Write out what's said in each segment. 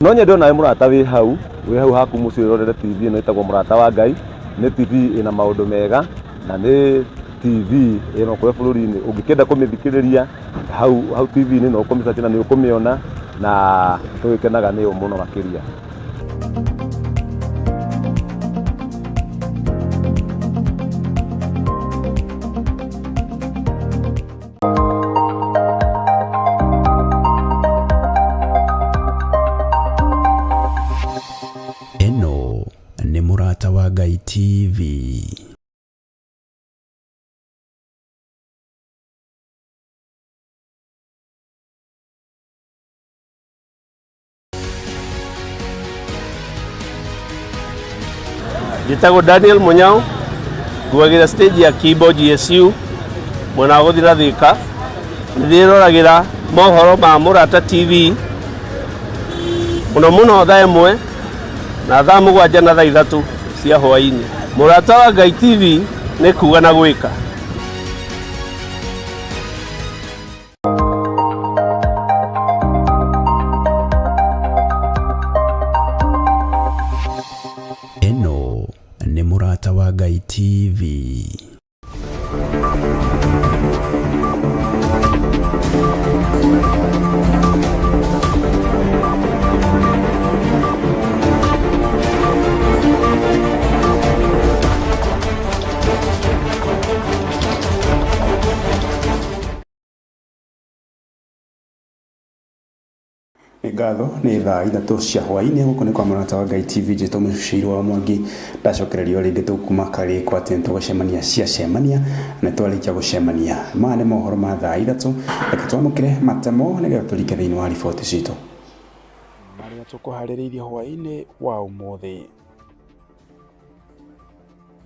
No nyende onawe mũrata wĩ hau, wĩ hau haku mũciĩ wĩrorere TV ĩno ĩtagwo Mũrata wa Ngai. Nĩ TV ĩna maũndũ mega na nĩ TV ĩno kũrĩa bũrũri-inĩ ũngĩkĩenda kũmĩthikĩrĩria hau hau TV-inĩ no ũkũmĩcaria na nĩ ũkũmĩona na tũgĩkenaga nĩyo mũno makĩria. Ĩno nĩ Mũrata wa Ngai TV. Njĩtagwo Daniel Munyao, nguagĩra stage ya Kimbo GSU mwena wa gũthira Thika. Nĩ ndĩroragĩra mohoro ma Mũrata TV mũno mũno thaa 1 na thaa 7 na thaa 3 cia hwaĩ-inĩ. Mũrata wa Ngai TV nĩ kuga na gwĩka. Ĩno nĩ Mũrata wa Ngai TV. Nĩ ngatho nĩ thaa 3 cia hwaĩ-inĩ gũkũ nĩ kwa Mũrata wa Ngai TV njĩtwo Mũciri wa Mwangi ndacokererio rĩngĩ tũkuma karĩ kwa atĩ nĩtũgũcemania cia cemania na nĩtwarĩkia gũcemania. Maya nĩ mohoro ma thaa 3 reke twamũkĩre matemo nĩgetha tũrike thĩinĩ wa riboti citũ. Marĩa tũkũharĩrĩirie hwaĩ-inĩ wa ũmũthĩ.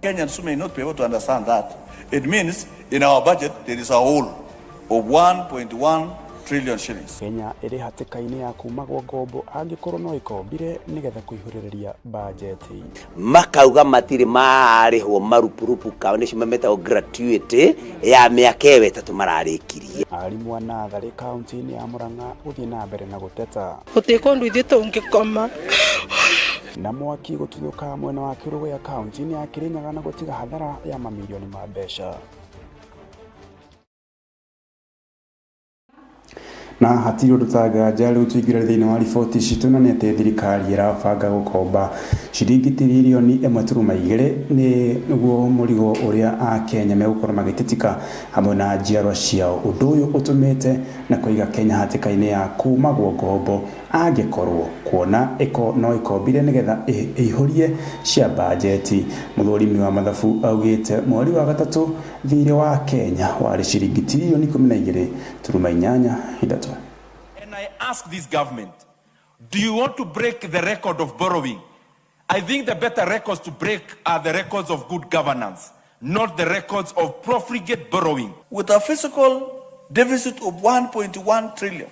Kenyans who may not be able to understand that, it means in our budget there is a hole of 1.1 trillion shillings. Kenya ĩrĩ hatĩka-inĩ ya kumagwo ngombo angĩkorwo no ĩkombire nĩgetha kũihũrĩrĩria bajeti. Makauga matirĩ marĩhwo marupurupu kao nĩcio metagwo gratuity ya mĩaka ĩyo 3 mararĩkirie. Arimũ a natharĩ kaunti-inĩ ya Murang'a gũthiĩ na mbere na gũteta. Gũtirĩ kũndũ ithuĩ tũngĩkoma. Na mwaki gũtuthũka mwena wa Kĩrũgũya kaunti-inĩ ya Kĩrĩnyaga na gũtiga hathara ya mamirioni ma mbeca. Na hatirĩ ũndũ ta nganja rĩu tũingĩre thĩinĩ wa riboti citũ na nĩ atĩ thirikari ĩrabanga gũkomba ciringi tiririoni 1.2 nĩguo mũrigo ũrĩa Akenya megũkorwo magĩtitika hamwe na njiarwa ciao. Ũndũ ũyũ ũtũmĩte na kũiga Kenya hatĩka-inĩ ya kumagwo ngombo angĩkorwo kuona ĩko no ĩkombire nĩgetha ĩihũrie cia bajeti. Mũthũrimi wa mathabu augĩte mweri wa gatatũ thirĩ wa Kenya warĩ ciringi tiririoni 12.83. And I ask this government, do you want to break the record of borrowing? I think the better records to break are the records of good governance, not the records of profligate borrowing. With a fiscal deficit of 1.1 trillion.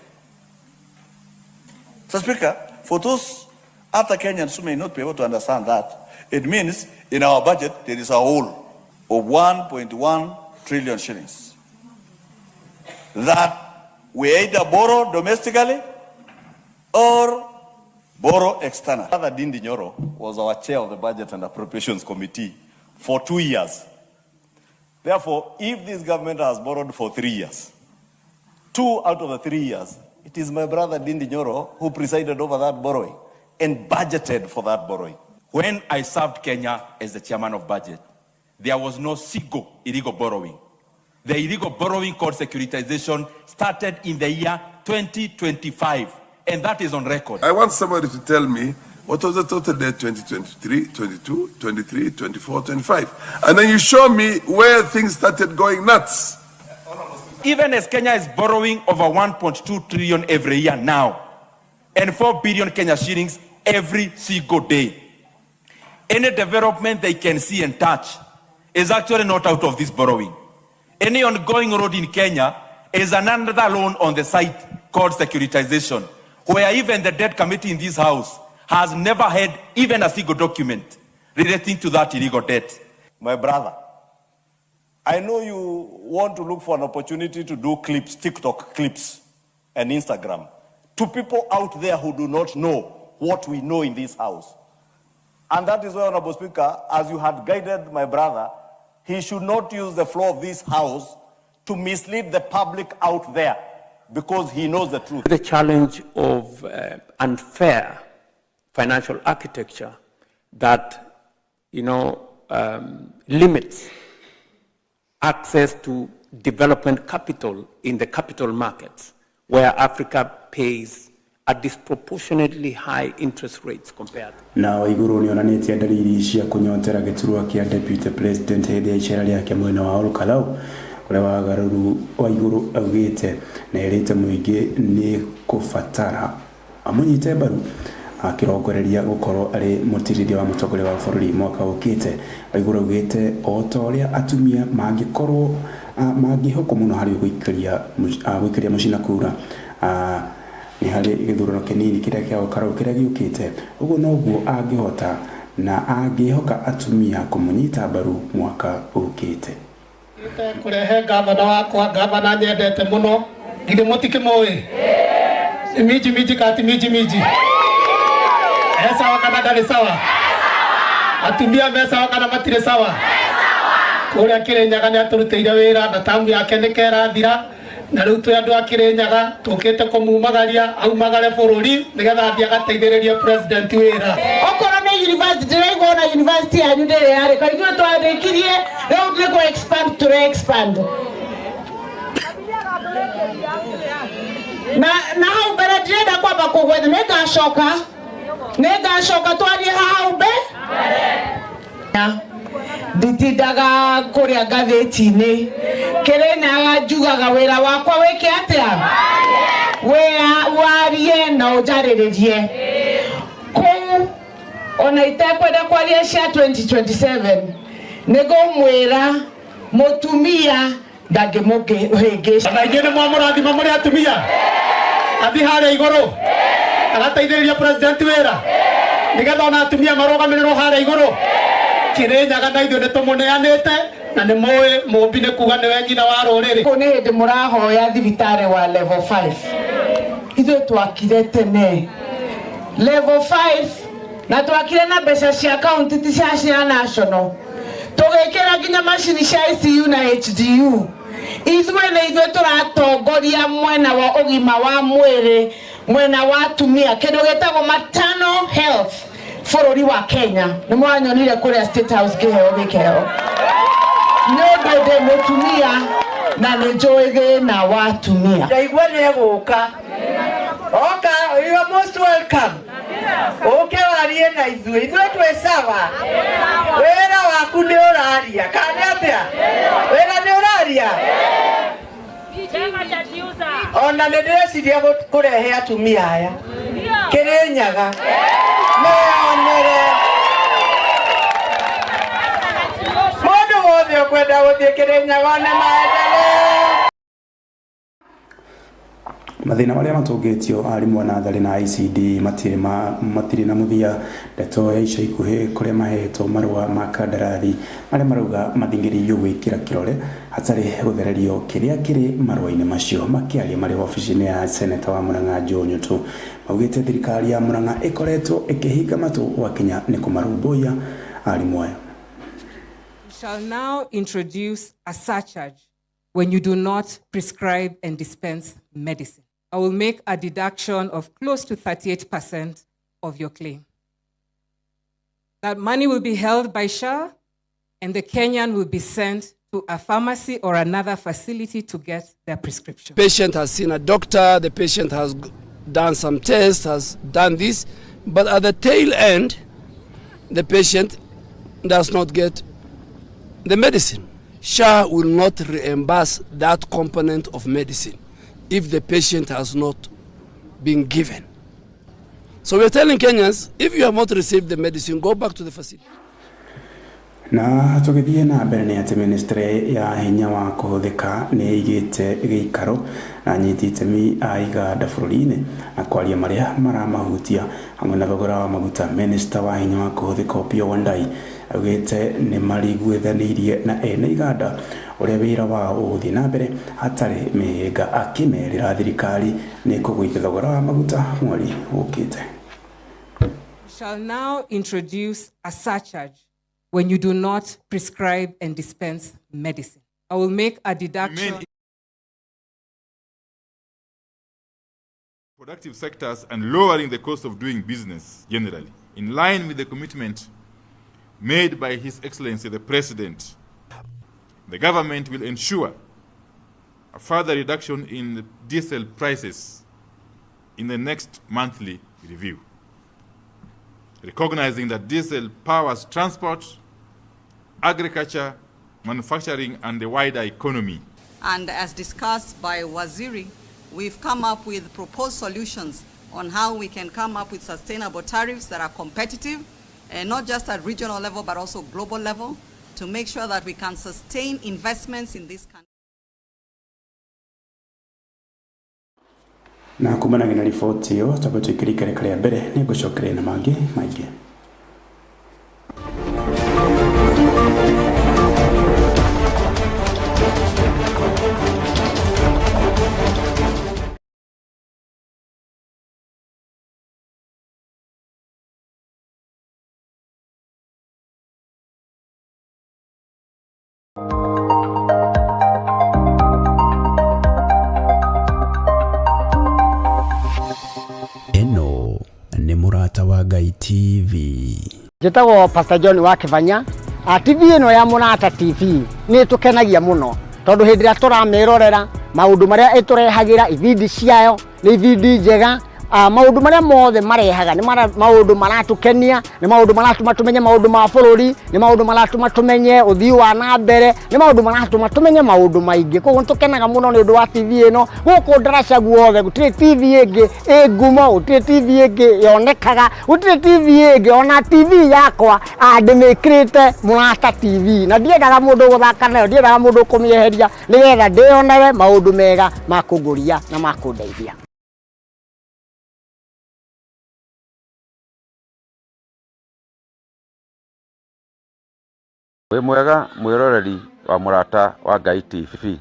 So, Speaker, for those other Kenyans who may not be able to understand that, it means in our budget there is a hole of 1.1 trillion shillings that we either borrow domestically or borrow externally. Father Ndindi Nyoro was our chair of the Budget and Appropriations Committee for 2 years. Therefore, if this government has borrowed for 3 years, 2 out of the 3 years, it is my brother Ndindi Nyoro who presided over that borrowing and budgeted for that borrowing. When I served Kenya as the chairman of budget, there was no single illegal borrowing. The illegal borrowing called securitization started in the year 2025, and that is on record. I want somebody to tell me what was the total debt 2023, 22, 23, 24, 25. And then you show me where things started going nuts. Even as Kenya is borrowing over 1.2 trillion every year now, and 4 billion Kenya shillings every single day, any development they can see and touch is actually not out of this borrowing. Any ongoing road in Kenya is another loan on the site called securitization, where even the debt committee in this house has never had even a single document relating to that illegal debt. My brother, I know you want to look for an opportunity to do clips, TikTok clips and Instagram, to people out there who do not know what we know in this house. And that is why, Honorable Speaker, as you had guided my brother, he should not use the floor of this house to mislead the public out there because he knows the truth. The challenge of unfair financial architecture that, you know, limits access to development capital in the capital markets, where Africa pays at disproportionately high interest rates compared. Na Waiguru nĩonanĩtie ndariri cia kũnyotera gĩturwa kĩa deputy president hĩndĩ ya icera rĩake mwena wa Olkalau kũrĩa Wagarũru Waiguru augĩte na erĩte mũingĩ nĩ kũbatara amũnyite mbaru akĩrongoreria gũkorwo arĩ mũtirithia wa mũtongoria wa bũrũri mwaka ũkĩte. Waiguru augĩte o ta ũrĩa atumia mangĩkorwo mangĩhokwo mũno harĩ gũikĩria mũcina kura nĩ harĩ gĩthurano kĩnini kĩrĩa kĩa Olkalau kĩrĩa gĩũkĩte, ũguo noguo angĩhota na angĩhoka atumia kũmũnyita mbaru mwaka ũkĩte. Kũrehe gavana wakwa, gavana nyendete mũno, githĩ mũtikĩmũĩ? Nĩ minji minji kati minji minji. E sawa kana ndarĩ sawa? Atumia me sawa kana matirĩ sawa? Kũrĩa Kĩrĩnyaga nĩ atũrutĩire wĩra na tamu yake nĩ kerathira, na rĩu twĩ andũ a Kĩrĩnyaga tũkĩte kũmumagaria aumagare bũrũri nĩgetha athiĩ agateithĩrĩrie president wĩra. Okorwo nĩ university ndĩraigua ona university yanyu ndĩrĩ yarĩka, ithuĩ twarĩkirie rĩu nĩ kũ expand tũre expand. Na hau mbere ndĩrenda kwamba kũgwetha, nĩngacoka twarie hau mbere. Nditindaga kũrĩa ngathĩti-inĩ, Kĩrĩnyaga njugaga wĩra wakwa wĩke atĩa, warie na ũnjarĩrĩrie kũu. Ona itekwenda kwaria cia 2027 nĩngũmwĩra mũtumia ndangĩmũhĩngĩca. Na inyuĩ nĩ mwamũrathima mũrĩ atumia athiĩ harĩa igũrũ agateithĩrĩria president wĩra nĩgetha ona atumia marũgamĩrĩrwo harĩa igũrũ. Kĩrĩnyaga na ithuĩ nĩtũmũneanĩte na nĩ mũĩ Mũmbi nĩ kuga nĩwe nyina wa rũrĩrĩ. Kũu nĩ hĩndĩ mũrahoya thibitarĩ wa level 5, ithuĩ twakire tene level 5 na twakire na mbeca cia county ti cia national, tũgĩkĩra nginya macini cia ICU na HDU. Ithuĩ nĩ ithuĩ tũratongoria mwena wa ũgima wa mwĩrĩ, mwena wa atumia, kĩndũ gĩtagwo maternal health bũrũri wa Kenya. Nĩ mwanyonire kũrĩa State House ngĩheo gĩkĩheo nĩ ũndũ ndĩ mũtumia na nĩ njũĩ thĩna wa atumia. Ndaigua nĩ egũka, oka, you are most welcome. Ũke warie na ithuĩ, ithuĩ twĩ sawa. Wĩra waku nĩ ũraria, kana nĩ atĩa? Wĩra nĩ ũraria? Ona nĩ ndĩreciria kũrehe atumia aya Kĩrĩnyaga meyonere. Mũndũ wothe ũkwenda gũthiĩ Kĩrĩnyaga one maendeleo. Mathĩna marĩa matũngĩtio arimũ a natharĩ na ICD matirĩ na mũthia. Ndeto ya ica ikuhĩ kũrĩa mahetwo marũa ma kandarathi marĩa marauga mathing'ĩrĩirio gwĩkĩra kĩrore hatarĩ gũthererio kĩrĩa kĩrĩ marũa-inĩ macio. Makĩaria marĩ wabici-inĩ ya seneta wa Murang'a Joe Nyutu, maugĩte thirikari ya Murang'a ĩkoretwo ĩkĩhinga matũ gwakinya nĩ kũmarũmbũiya arimũ aya. We shall now introduce a surcharge when you do not prescribe and dispense medicine. I will make a deduction of close to 38% of your claim. That money will be held by SHA, and the Kenyan will be sent to a pharmacy or another facility to get their prescription. The patient has seen a doctor, the patient has done some tests, has done this, but at the tail end, the patient does not get the medicine. SHA will not reimburse that component of medicine if the patient has not been given. So we're telling Kenyans, if you have not received the medicine, go back to the facility. Na tũgĩthiĩ na mbere nĩ atĩ ministry ya hinya wa kũhũthĩka nĩ ĩigĩte gĩikaro na anyiti itemi a iganda bũrũri-inĩ na kwaria marĩa maramahutia hamwe na thogora wa maguta. Minista wa hinya wa kũhũthĩka Opiyo Wandayi augĩte nĩ mariguithanĩirie na ene iganda ũrĩa wĩra wao ũgũthiĩ na mbere hatarĩ mĩhĩnga, akĩmerĩra thirikari nĩ ĩkũgũithia thogora wa maguta mweri ũkĩte. Shall now introduce a surcharge when you do not prescribe and dispense medicine. I will make a deduction. Productive sectors and lowering the cost of doing business generally, in line with the commitment made by His Excellency the President. The government will ensure a further reduction in the diesel prices in the next monthly review, recognizing that diesel powers transport, agriculture, manufacturing, and the wider economy. And as discussed by Waziri, we've come up with proposed solutions on how we can come up with sustainable tariffs that are competitive, and not just at regional level, but also global level, to make sure that we can sustain investments in this country. Na kumanaga na riboti ĩyo twambe tũikĩrie ikereka rĩa mbere nĩ ngũcokereria na mangĩ maingĩ. Ĩno nĩ Mũrata wa Ngai TV. Njĩtagwo Pastor John wa Kĩbanya. TV ĩno ya Mũrata TV nĩ ĩtũkenagia mũno tondũ hĩndĩ ĩrĩa tũramĩrorera maũndũ marĩa ĩtũrehagĩra, ibindi ciayo nĩ ibindi njega. Maũndũ marĩa mothe marehaga nĩ maũndũ maratũkenia, nĩ maũndũ maratũma tũmenye maũndũ ma bũrũri, nĩ maũndũ maratũma tũmenye ũthii wa na mbere, nĩ maũndũ maratũma tũmenye maũndũ maingĩ. Koguo nĩtũkenaga mũno nĩ ũndũ wa TV ĩno. Gũkũ ndaraca guothe gũtirĩ TV ĩngĩ ĩ ngumo, gũtirĩ TV ĩngĩ yonekaga, gũtirĩ TV ĩngĩ. Ona TV yakwa ndĩmĩkĩrĩte Mũrata TV, na ndiendaga mũndũ gũthaka nayo, ndiendaga mũndũ kũmĩeheria, nĩgetha ndĩyonewe maũndũ mega ma kũngũria na ma kũndeithia. Wĩ mwega mwĩroreri wa Mũrata wa Ngai TV.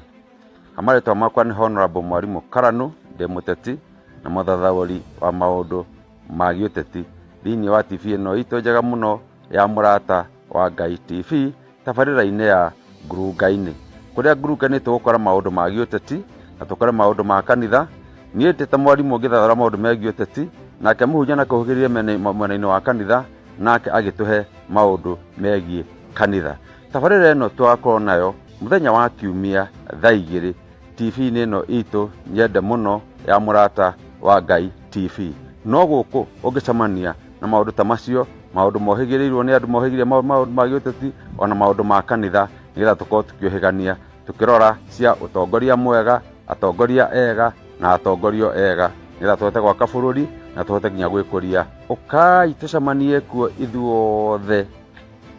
Marĩtwa makwa nĩ Honorable Mwarimũ Karanu, ndĩ mũteti na mũthathaũri wa maũndũ ma gĩũteti thĩinĩ wa TV ĩno itũ njega mũno ya Mũrata wa Ngai TV, tabarĩra-inĩ ya Ngurunga-inĩ, kũrĩa ngurunga-inĩ tũgũkora maũndũ ma gĩũteti na tũkore maũndũ ma kanitha. Niĩ ndĩ ta mwarimũ ngĩthathaũra maũndũ megiĩ ũteti, nake mũhunjia na kũhũgĩrĩria mwena-inĩ wa kanitha, nake agĩtũhe maũndũ megiĩ kanitha. Tabarĩra ĩno tũgakorwo nayo mũthenya wa kiumia thaa 2 TV-inĩ ĩno itũ nyende mũno ya Mũrata wa Ngai TV. No gũkũ ũngĩcemania na maũndũ ta macio, maũndũ mohĩgĩrĩirwo nĩ andũ mohĩgĩrĩire maũndũ ma gĩũteti ona maũndũ ma kanitha, nĩgetha tũkorwo tũkĩũhĩgania tũkĩrora cia ũtongoria mwega, atongoria ega na atongorio ega, nĩgetha tũhote gwaka bũrũri na tũhote nginya gwĩkũria. Ũkai tũcemanie kuo ithuothe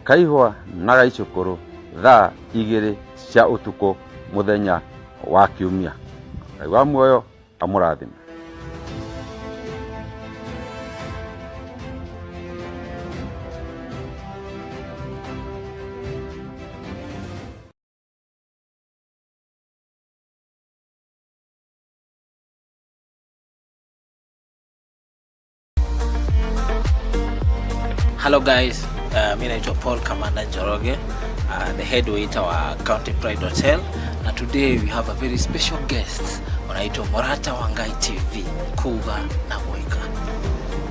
Kaihwa na Gaicũkũrũ thaa 2 cia ũtukũ mũthenya wa kiumia. Ngai wa muoyo amũrathime. Hello guys, mi naitwa Paul Kamanda Njoroge, the head waiter wa County Pride Hotel, na today we have a very special guest wanaitwa Mũrata wa Ngai TV, Kuga na Gwĩka.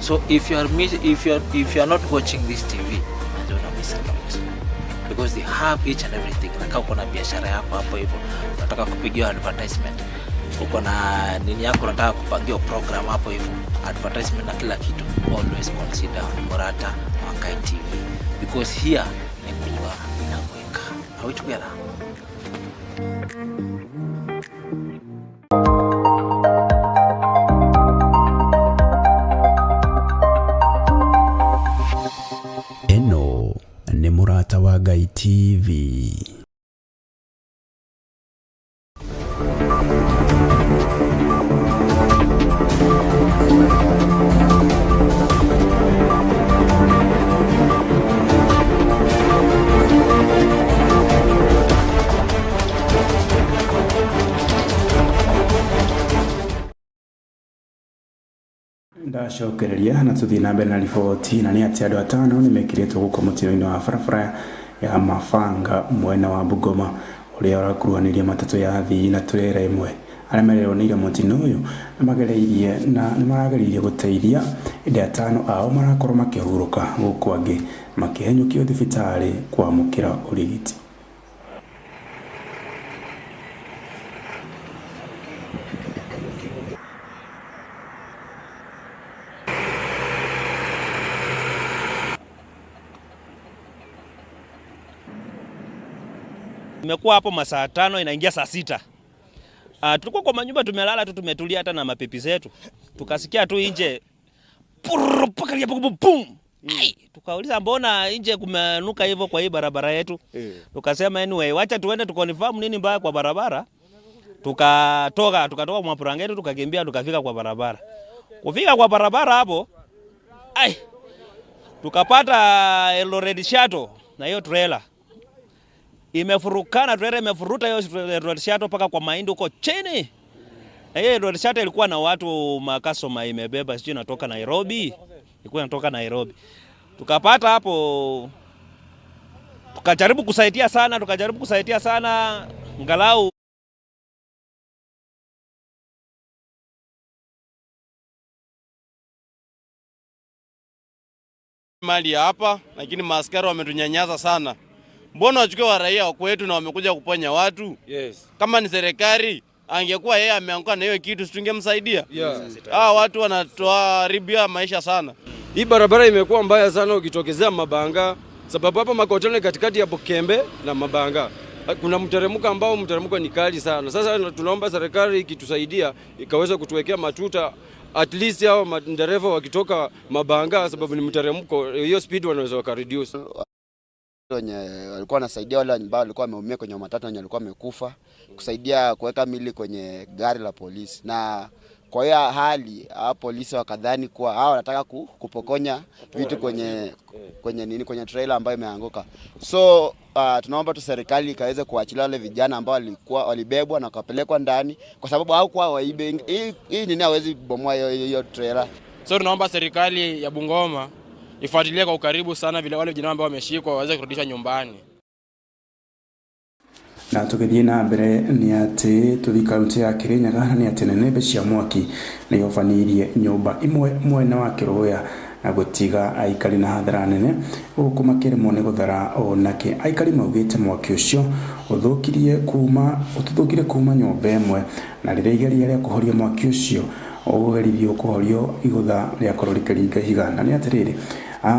So if you are if you are if you are not watching this TV, najua una miss a lot, because they have each and everything. Na kama uko na biashara yako hapo hivyo, unataka kupigiwa advertisement, uko na nini yako, unataka kupangiwa program hapo hivyo, advertisement na kila kitu, always consider Mũrata wa Ngai TV, because here ni Kuga na Gwĩka. Are we together? Ĩno nĩ Mũrata wa Ngai TV. Ndacokereria na tuthii na mbere na riboti na nĩ atĩ andũ atano nĩ mekĩrĩtwo gũkũ mũtino-inĩ wa barabara ya Mabanga mwena wa Bungoma ũrĩa ũrakuruhanirie matatũ ya athii na turera ĩmwe. Arĩa mereroneire mũtino ũyũ nĩmagereirie na nĩmarageririe gũteithia ĩndĩ atano ao marakorwo makĩhurũka gũkũ angĩ makĩhenyũkio thibitarĩ kwamũkĩra ũrigiti. Imekuwa hapo masaa 5 inaingia saa 6. Tulikuwa kwa manyumba tumelala tu tumetulia hata na mapipi zetu. Tukasikia tu nje pum. Ai, tukauliza mbona nje kumenuka hivyo kwa hii barabara yetu. Tukasema anyway, wacha tuende tukonfirm nini mbaya kwa barabara. Tukatoka mwapurangetu tukakimbia tukafika kwa barabara. Kufika kwa barabara hapo, ai, tukapata Eldoret Shuttle na hiyo trailer. Imefurukana, trailer imefuruta hiyo Eldoret Shuttle paka kwa mahindi huko chini. Na hiyo Eldoret Shuttle ilikuwa na watu makasoma imebeba, sijui inatoka Nairobi. Ilikuwa inatoka Nairobi. Tukapata hapo, tukajaribu kusaidia sana ngalau mali hapa, lakini maaskari wametunyanyasa sana. Mbona wachukue wa raia wa kwetu na wamekuja kuponya watu? Yes. Kama ni serikali angekuwa yeye ameanguka na hiyo kitu tungemsaidia. Yeah. Watu wanatuharibia maisha sana. Hii barabara imekuwa mbaya sana ukitokezea Mabanga, sababu hapa Makotoni katikati ya Bukembe na Mabanga kuna mteremko ambao mteremko ni kali sana. Sasa tunaomba serikali ikitusaidia ikaweza kutuwekea matuta, at least hao madereva wakitoka Mabanga, sababu ni mteremko, hiyo speed wanaweza wakareduce. Wenye walikuwa wanasaidia wale ambao walikuwa wameumia kwenye matatu na walikuwa wamekufa, kusaidia kuweka mili kwenye gari la polisi. Na kwa hiyo hali hao polisi wakadhani kuwa hao wanataka kupokonya vitu kwenye nini, kwenye trailer ambayo imeanguka. So tunaomba tu serikali ikaweze kuachilia wale vijana ambao walikuwa walibebwa na kupelekwa ndani, kwa sababu hawakuwa waibe. Hii nini hawezi bomoa hiyo trailer. So tunaomba serikali ya Bungoma ifuatilie kwa ukaribu sana vile wale vijana ambao wameshikwa waweze kurudishwa nyumbani. Na tugithie na mbere ni ati tuthi kaunti ya Kirinyaga na ni ati nene cia mwaki ni yobanirie nyumba imwe mwena wa Kiruya na gutiga aikari na hathara nene guku makiremwo ni guthara onake. Aikari maugite mwaki ucio uthukirie kuma nyumba imwe na riria igeria ria kuhoria mwaki ucio ugerithio kuhorio igutha riakorwo rikiringa ihiga. Na ni atiriri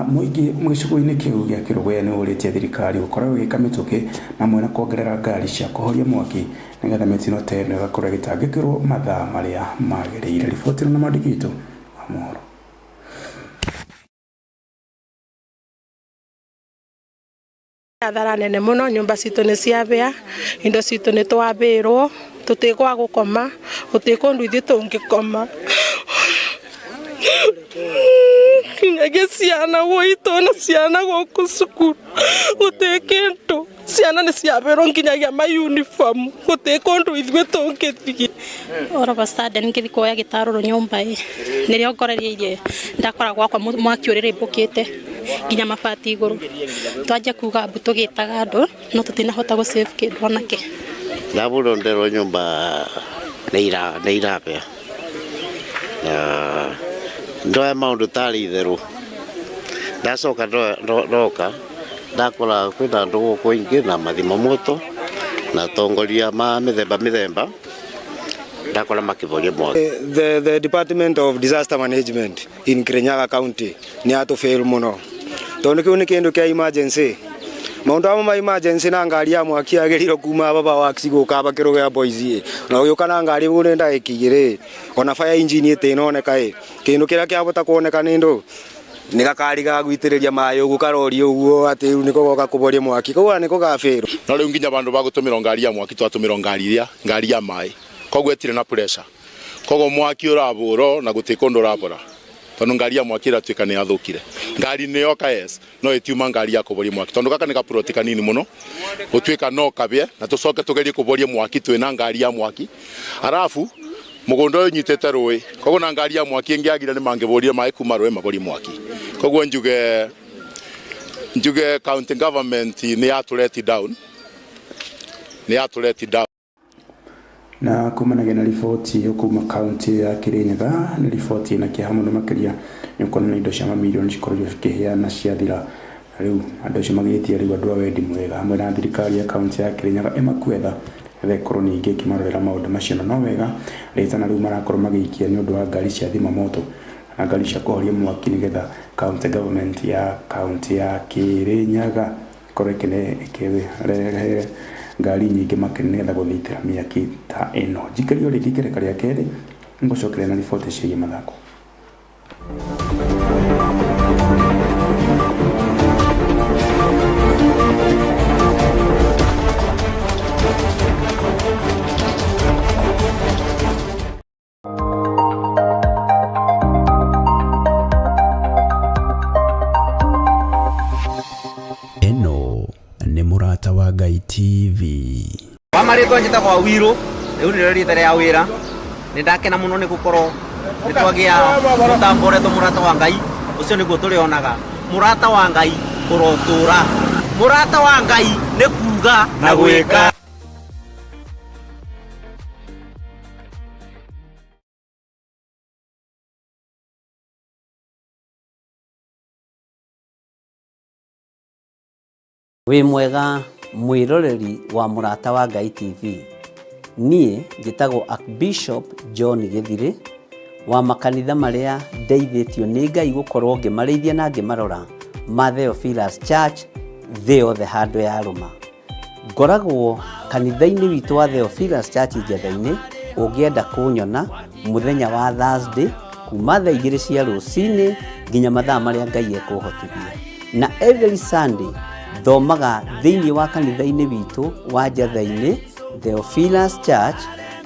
muingi gĩcigo-inĩ kĩu gĩa Kĩrũgũya nĩ ũrĩtie thirikari gũkorwo ĩgĩka mĩtũkĩ na mwena kuongerera ngari cia kũhoria mwaki nĩgetha mĩtino ta ĩno ĩgakorwo ĩgĩtangĩkĩrwo mathaa marĩa magĩrĩire. Riboti na mwandĩki witũ wa mohoro. Athara nene muno, nyumba citũ nĩ ciabĩa, indo citũ nĩ twabĩrwo, tũtigwa gũkoma, gũtirĩ kũndũ ithuĩ tũngĩkoma. Kinyagia ciana gwitũ na ciana gũkũ cukuru, gũtirĩ kĩndũ, ciana nĩ ciabĩrwo nginyagia ma uniform, gũtirĩ kũndũ ithuĩ tũngĩthiĩ. All of a sudden ngĩthiĩ kuoya gĩtarũrũ nyũmba ĩ, nĩrĩo ngorereirie ndakora gwakwa mwaki ũrĩrĩmbũkĩte nginya mabati igũrũ. Twanjia kuga mbu tũgĩtaga andũ no tũtinahota gũ save kĩndũ onake. Ndabũronderwo nyũmba nĩ irabĩa na ndoya maũndũ tarĩ itherũ. Ndacoka ndoka ndakora kwĩna andũ gũkũ aingĩ na mathima moto na atongoria ma mĩthemba mĩthemba, ndakora makĩboria mwaki. The Department of Disaster Management in Kirinyaga County nĩ atũfail mũno, tondũ kĩu nĩ kĩndũ kĩa emergency. Maũndũ amwe ma emergency na ngari ya mwaki yagĩrĩirwo kuma baba wa gũka aba Kĩrũgũya Boys ĩ, na ũgĩũka na ngari ũguo nĩ ndagĩka igĩrĩ, ona fire engine ĩtĩnoneka ĩ, kĩndũ kĩrĩa kĩahota kuoneka nĩ ndũ nĩ gakari ga gwitĩrĩria maĩ ũguo karori ũguo atĩ rĩu nĩko goka kũboria mwaki, koguo nĩko gabĩrwo. No rĩu nginya bandũ ba gũtũmĩrwo ngari ya mwaki twatũmĩrwo ngari iria ngari ya maĩ, koguo ĩtirĩ na pressure, koguo mwaki ũrabũrwo na gũtirĩ kũndũ ũrabora tondu ngari ya mwaki ĩratuĩka nĩ yathũkire. Ngari nĩ yoka yes no ĩtiuma ngari ya kũboria mwaki, tondu gaka nĩ gaproti kanini mũno gũtuĩka no kabĩe na tũcoke tũgerie kũboria mwaki twĩna ngari ya mwaki, arabu Mugunda uyu nyitite rui koguo na ngari ya mwaki ingiagire ni mangibũrire maĩ kuma rui mabũri mwaki. Koguo njuge county government ni yatũreti down, ni yatũreti down. Na kumanagia na riboti yo kuma kaunti ya Kirinyaga ni riboti na kĩeha mũno makĩria nĩ ũkuona na indo cia mamirioni cikoretwo cikĩhĩa na ciathira. Rĩu andũ acio magĩtia rĩu andũ a wendi mwega hamwe na thirikari ya kaunti ya Kirinyaga ĩmakuetha getha ĩkorwo ningĩ ĩkĩmarorera maũndũ macio. Na no wega rĩtana rĩu marakorwo magĩikia nĩ ũndũ wa ngari cia thima moto na ngari cia kũhoria mwaki nĩgetha county government ya kaunti ya Kirinyaga ĩkorwo ĩkĩrehe ngari nyingĩ makĩria nĩgetha gũthitĩra mĩaki ta ĩno. Njikĩrio rĩngĩ ikereka rĩa kerĩ ngũcokeria na riboti ciĩgiĩ mathako. Ĩno nĩ Mũrata wa Ngai TV. Wa marĩtwa njĩtagwo Wiru, rĩu nĩrĩo rĩtwa rĩa wĩra. Nĩ ndakena mũno nĩ gũkorwo nĩ twagĩa mũtambo ũretwo Mũrata wa Ngai, ũcio nĩguo tũrĩonaga. Mũrata wa Ngai ũrotũra. Mũrata wa Ngai nĩ kuga na gwĩka. Wĩ mwega mwĩroreri wa Mũrata wa Ngai TV. Niĩ njĩtagwo Archbishop John Gĩthirĩ wa makanitha marĩa ndeithĩtio nĩ Ngai gũkorwo ngĩmarĩithia na ngĩmarora ma Theophilus Church thĩ yothe handũ ya rũma. Ngoragwo kanitha-inĩ witũ wa Theophilus Church Njetha-inĩ, ũngĩenda kũnyona mũthenya wa Thursday kuma thaa 2 cia rũcinĩ nginya mathaa marĩa Ngai ekũhotithia. Na every Sunday thomaga thĩinĩ wa kanitha-inĩ witũ wa Njetha-inĩ Theophilus Church.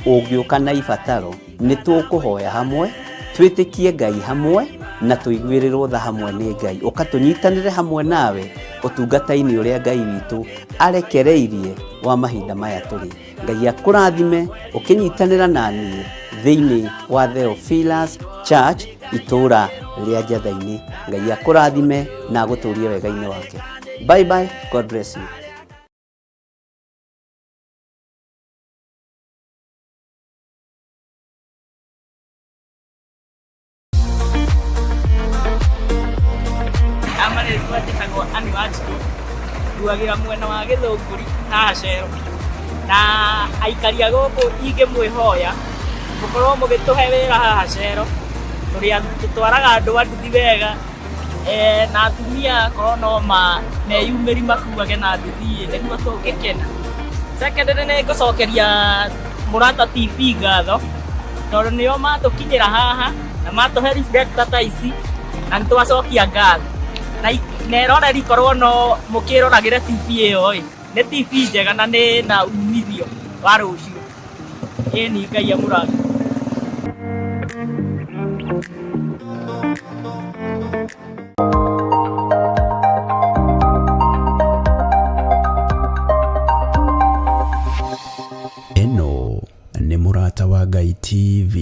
Ũngĩũka na ibataro nĩ tũkũhoya hamwe, twĩtĩkie Ngai hamwe na tũiguĩrĩrwo tha hamwe nĩ Ngai. Ũka tũnyitanĩre hamwe nawe ũtungata-inĩ ũrĩa Ngai witũ arekereirie wa mahinda maya tũrĩ. Ngai akũrathime ũkĩnyitanĩra na niĩ thĩinĩ wa Theophilus Church itũũra rĩa Njetha-inĩ. Ngai akũrathime na agũtũrie wega-inĩ wake. Bye bye, God bless you. Amarĩtwa njĩtagwo Ann Wanjikũ, nduagĩra mwena wa Gĩthũngũri haha Cero. Na aikari a gũkũ ingĩmwĩhoya mũkorwo mũgĩtũhe wĩra haha Cero, tũrĩa tũtwaraga andũ a nduthi wega, na atumia korwo no meyumĩri makuage na nduthi nĩguo tũngĩkena. Secondary nĩ ngũcokeria Mũrata TV ngatho tondũ nĩo matũkinyĩra haha na matũhe reflector ta ici na nĩtwacokia ngatho. Na eroreri korwo no mũkĩroragĩre TV ĩyo ĩ, nĩ TV njega na nĩ na umithio wa rũciũ. Ĩni Ngai amũrathime. Ĩno nĩ Mũrata wa Ngai TV.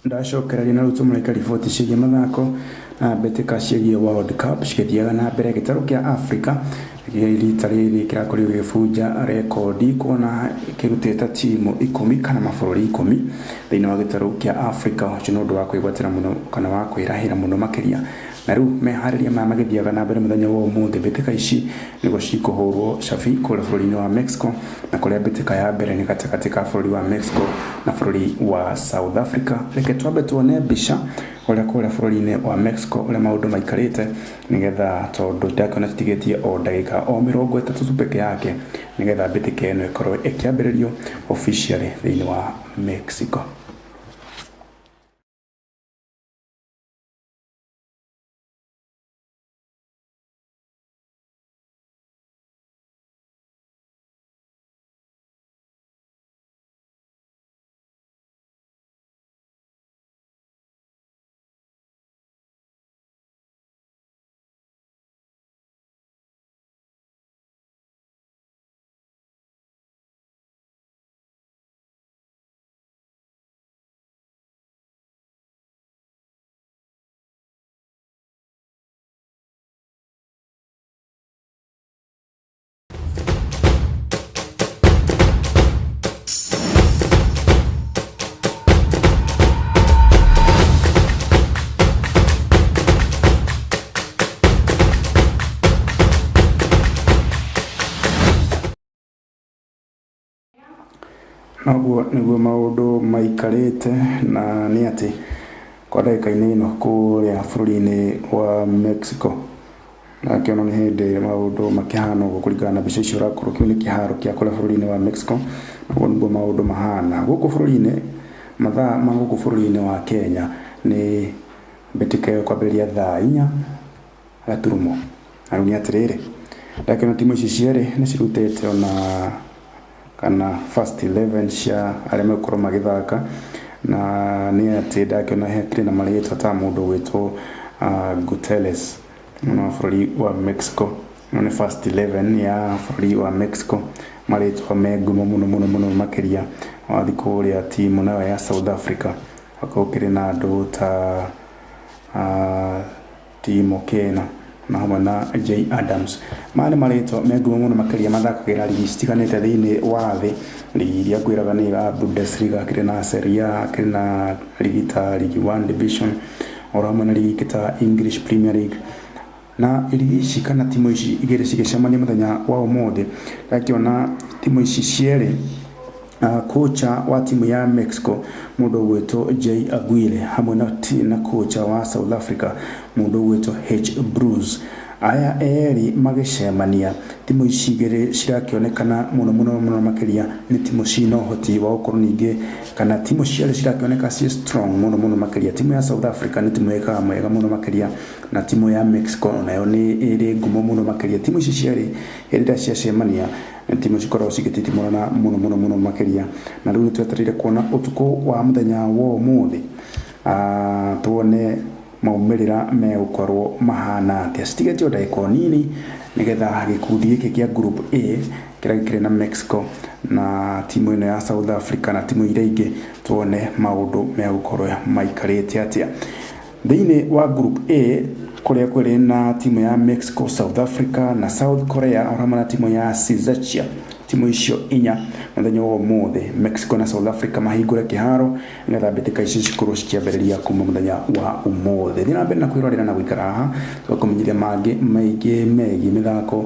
Ndacokereria na rĩu tũmũrĩke riboti ciĩgiĩ mathako na mbĩtĩka ciĩgiĩ World Cup cigĩthiaga na mbere. Gĩtarũ kĩa Africa rita rĩrĩ kĩrakorirwo gĩgĩbunja rekondi kuona kĩrutĩte timu 10 kana mabũrũri 10 thĩinĩ wa gĩtarũ kĩa Africa. Ũcio nĩ ũndũ wa kwĩgwatĩra mũno kana wa kwĩrahĩra mũno makĩria. Na rĩu meharĩria maya magĩthiaga na mbere mũthenya wa ũmũthĩ, mbĩtĩka ici nĩguo cikũhũrwo cabi kũrĩa bũrũri-inĩ wa Mexico, na kũrĩa mbĩtĩka ya mbere nĩ gatagatĩ ka bũrũri wa Mexico na bũrũri wa South Africa. Reke twambe tuone mbica ũrĩa kũrĩa bũrũri-inĩ wa Mexico ũrĩa maũndũ maikarĩte, nĩgetha tondũ ndakĩona citigĩtie o ndagĩka o 30 tu peke yake nĩgetha mbĩtĩka ĩno ĩkorwo ĩkĩambĩrĩrio officially thĩinĩ wa Mexico. Noguo nĩguo maũndũ maikarĩte na nĩ atĩ kwa ndagĩka-inĩ ĩno kũrĩa bũrũri-inĩ wa Mexico nakĩona nĩ hĩndĩ maũndũ makĩhana ũguo kũringana na mbica icio ũrakorwo kĩu nĩ kĩharo kĩa kũrĩa bũrũri-inĩ wa Mexico ũguo nĩguo maũndũ mahana gũkũ bũrũri-inĩ mathaa ma gũkũ bũrũri-inĩ wa Kenya nĩ mbĩtĩka ĩyo kwambĩrĩria thaa inya gaturumo na rĩu nĩ atĩrĩrĩ ndakĩona timu ici cierĩ nĩ cirutĩte ona kana first 11 cia arĩa megũkorwo magĩthaka na nĩ atĩ ndakĩona hakĩrĩ na marĩtwa ta mũndũ ũgwĩtwo Guterres mwena wa bũrũri wa Mexico ĩno nĩ first 11 ya bũrũri wa Mexico marĩtwa me ngumo mũno mũno mũno makĩria wathiĩ kũrĩa timu nayo ya South Africa wakorwo ũkĩrĩ na andũ ta Timo Kena na hamwe na Jay Adams. Maya nĩ marĩtwa me ngumo mũno makĩria mathakagĩra rigi citiganĩte thĩinĩ wa thĩ, rigi iria ngwĩraga nĩ ya Bundesliga, kĩrĩ na Serie A, kĩrĩ na rigi ta League One Division, oro hamwe na rigi ingĩ ta English Premier League. Na rigi ici kana timu ici igĩrĩ cigĩcemania mũthenya wa ũmũthĩ, ndakĩona timu ici cierĩ kocha wa timu ya Mexico mũndũ ũgwĩtwo Jay Aguirre hamwe na, na kocha wa South Africa mũndũ ũgwĩtwo H Bruce aya erĩ magĩcemania timu ici igĩrĩ cirakĩonekana mũno mũno mũno makĩria nĩ timu cina ũhoti wa gũkorwo ningĩ kana timu cierĩ cirakĩoneka ciĩ strong mũno mũno makĩria timu ya South Africa nĩ timu ĩkaga mwega mũno makĩria na timu ya Mexico nayo nĩ ĩrĩ ngumo mũno makĩria timu ici cierĩ hĩndĩ ĩrĩa ciacemania nĩ timu cikoragwo cigĩtitimũrana mũno mũno mũno makĩria na rĩu nĩ twetereire kuona ũtukũ wa mũthenya wa ũmũthĩ tuone maumĩrĩra megũkorwo mahana atĩa citigĩtio ndagĩka o nini nĩgetha gĩkundi gĩkĩ kĩa group A kĩrĩa gĩkĩrĩ na Mexico na timu ĩno ya South Africa na timu iria ingĩ tuone maũndũ megũkorwo maikarĩte atĩa thĩinĩ wa group A kũrĩa kũrĩ na timu ya Mexico, South Africa na South Korea o hamwe na timu ya Czechia timu icio inya mũthenya wa ũmũthĩ Mexico na South Africa mahingũre kĩharo nĩgetha mbĩtĩka ici cikorwo cikĩambĩrĩria kuma mũthenya wa ũmũthĩ. Thiĩ na mbere na kwĩrorera na gũikara haha tũgakũmenyithia mangĩ maingĩ megiĩ mĩthako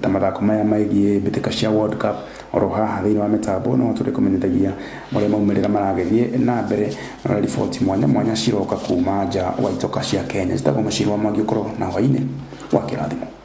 ta mathako maya megiĩ mbĩtĩka cia World Cup oro haha thĩinĩ wa mĩtambo no tũrĩ kũmenyithagia marĩa maumĩrĩra maragĩthiĩ na mbere na riboti mwanya mwanya ciroka kuma nja wa itoka cia Kenya. Njĩtagwo Mũciri wa Mwangi, ũkorwo na hwainĩ wa kĩrathimo.